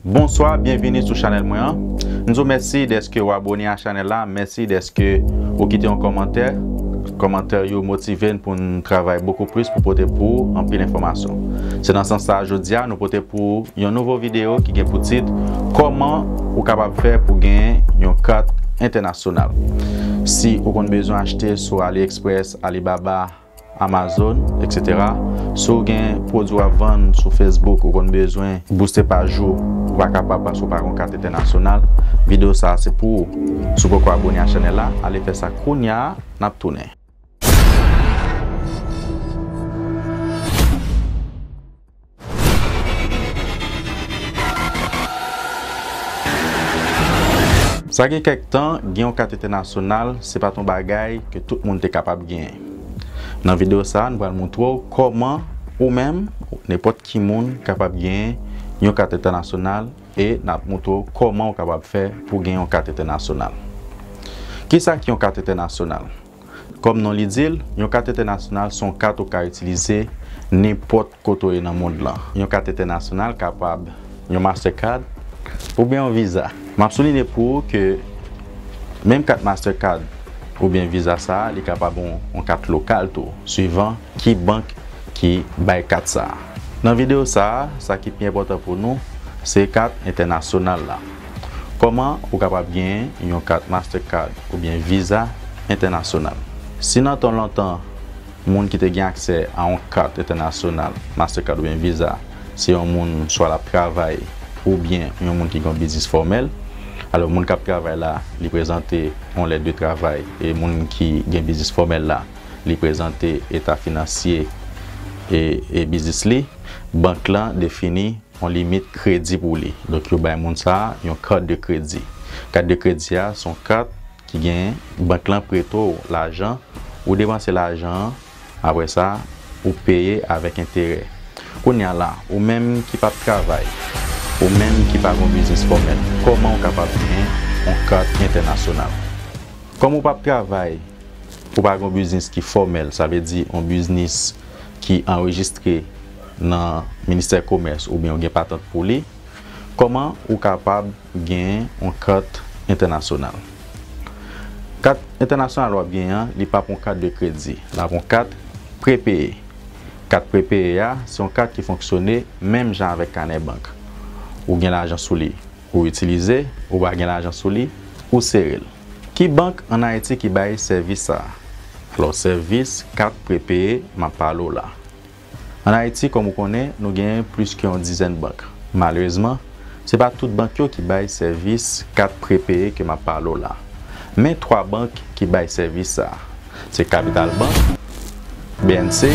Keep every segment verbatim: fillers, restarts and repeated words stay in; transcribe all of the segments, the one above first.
Bonswa, byenvini sou chanèl mwen an. M di w mèsi dèske w abone a chanèl la, mèsi dèske ou kite yon kòmantè. Kòmantè yo motive n pou n travay bokou plis pou pote pou ou anpil enfòmasyon. Se nan sans sa a, jodi a, nou pote pou ou yon nouvo videyo ki gen pou tit Kòman ou kapab fè pou genyen yon kat entènasyonal. Si ou konn bezwen achte sou AliExpress, Alibaba, Amazon, etsetera. Si w gen pwodui w ap vann sou Facebook, ou konn bezwen booste paj ou, ou pa kapab paske w pa gen yon kat entènasyonal, videyo sa a se pou ou. Si w poko abone a chanèl la, ale fè sa kounye a, n ap tounen. Sa gen kèk tan, gen yon kat entènasyonal, se pa t yon bagay ke tout moun te kapab genyen. Nan videyo sa a, nou pral montre w kòman ou menm, nenpòt ki moun, kapab genyen yon kat entènasyonal e n ap montre w kòman w kapab fè pou w gen yon kat entènasyonal. Kisa ki yon kat entènasyonal? Kòm non li di l, yon kat entènasyonal se yon kat ou ka itilize nenpòt kote w ye nan mond lan. Yon kat entènasyonal kapab yon Mastercard oubyen yon Visa. M ap souliye pou ou ke menm kat Mastercard oubyen Visa sa a, li kapab yon, yon kat lokal tou, swivan ki bank ki bay kat sa a. Nan videyo sa a, sa ki pi enpòtan pou nou, se kat entènasyonal la. Kòman ou kapab genyen yon kat Mastercard oubyen Visa entènasyonal? Si nan tan lontan, moun ki te gen aksè a yon kat entènasyonal, Mastercard oubyen Visa, se yon moun swa l ap travay oubyen yon moun ki gen yon biznis fòmèl. Alò, moun k ap travay la, li prezante yon lèt de travay, e moun ki gen biznis fòmèl la, li prezante eta finansye e, e biznis li. Bank lan defini yon limit kredi pou li. Donk, yo bay moun sa a yon kat de kredi. Kat de kredi a, se yon kat ki gen bank lan prete w lajan, ou depanse lajan an, apre sa, ou peye avèk enterè. Kounye a la, ou menm ki p ap travay, ou menm ki pa gen yon biznis fòmèl, kòman w kapab gen yon kat entènasyonal? Kòm ou p ap travay, ou pa gen yon biznis ki fòmèl, sa vle di yon biznis ki anrejistre nan ministè komès oubyen ou gen patant pou li, kòman ou kapab genyen yon kat entènasyonal? Kat entènasyonal w ap genyen an, li p ap yon kat de kredi, l ap yon kat prepeye. Kat prepeye a, se yon kat ki fonksyone menm jan avèk kanè bank. Ou gen lajan sou li, ou itilize, ou pa gen lajan sou li, ou sere l. Ki bank ann Ayiti ki bay sèvis sa a? Alò, sèvis kat prepeye m ap pale w la. Ann Ayiti, kòm ou konnen, nou genyen plis ke yon dizèn bank. Malerezman, se pa tout bank yo ki bay sèvis kat prepeye ke m ap pale w la. Men twa bank ki bay sèvis sa a. Se Capital Bank, B N C,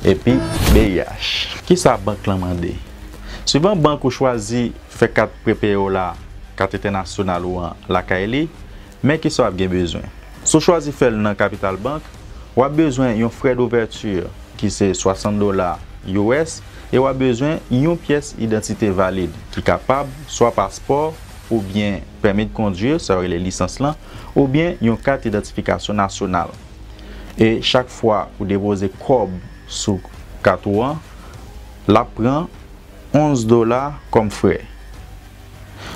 epi B I H. Kisa bank lan mande? Swivan bank ou chwazi fè kat prepeye w la, kat entènasyonal ou an lakay li, men kisa w ap gen bezwen. Si w chwazi fè l nan Capital Bank, w ap bezwen yon frè douvèti ki se swasant dola U S e w ap bezwen yon pyès idantite valid ki kapab swa paspò oubyen pèmi de kondwi, sa yo rele lisans lan, oubyen yon kat idantifikasyon nasyonal. E chak fwa ou depoze kòb sou kat ou an, l ap pran onz dola kòm frè.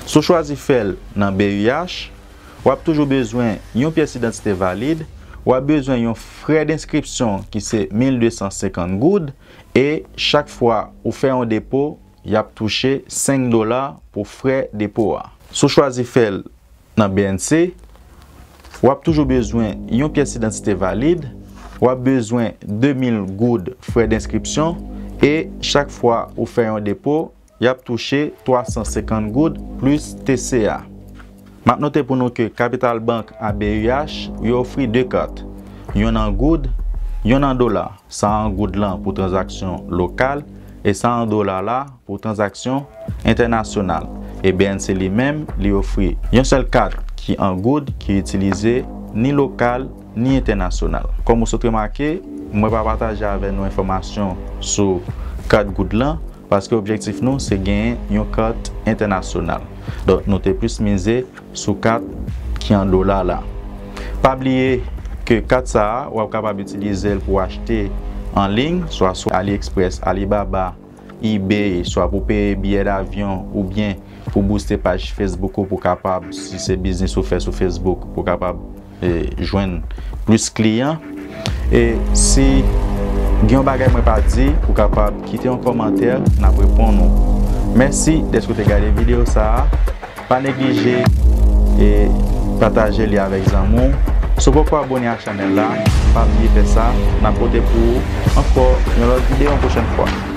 Si w chwazi fè l nan B I H, w ap toujou bezwen yon pyès idantite valid, w ap bezwen yon frè denskripsyon ki se mil de san senkant goud, e chak fwa ou fè yon depo, y ap touche senk dola pou frè depo a. Si w chwazi fè l nan B N C, w ap toujou bezwen yon pyès idantite valid, w ap bezwen de mil goud frè denskripsyon, e chak fwa ou fè yon depo, y ap touche twa san senkant goud plis T C A. M ap note pou nou ke Capital Bank a B I H, yo ofri de kat, yonn an goud, yonn an dola. Sa an goud lan pou tranzaksyon lokal e sa an dola la pou tranzaksyon entènasyonal. E B N C li menm, li ofri yon sèl kat ki an goud ki itilize ni lokal ni entènasyonal. Kòm ou sot remake, mwen pa pataje avè nou enfòmasyon sou kat goud lan, paske objektif nou se genyen yon kat entènasyonal. Donk, nou te plis mize sou kat ki an dola la. Pa bliye ke kat sa a, w ap kapab itilize l pou w achte an liy, swa sou AliExpress, Alibaba, eBay, swa pou peye biyè davyon oubyen pou booste paj Facebook ou, pou kapab, si se biznis ou fè sou Facebook, pou kapab e, jwenn plis kliyan. E si gen yon bagay mwen pa di, ou kapab kite yon kòmantè, n ap reponn ou. Mèsi dèske w te gade videyo sa a. Pa neglije e pataje li avèk zanmi w. Si w poko abone a chanèl la, pa bliye fè sa. N ap pote pou ou ankò yon lòt videyo yon pwochèn fwa.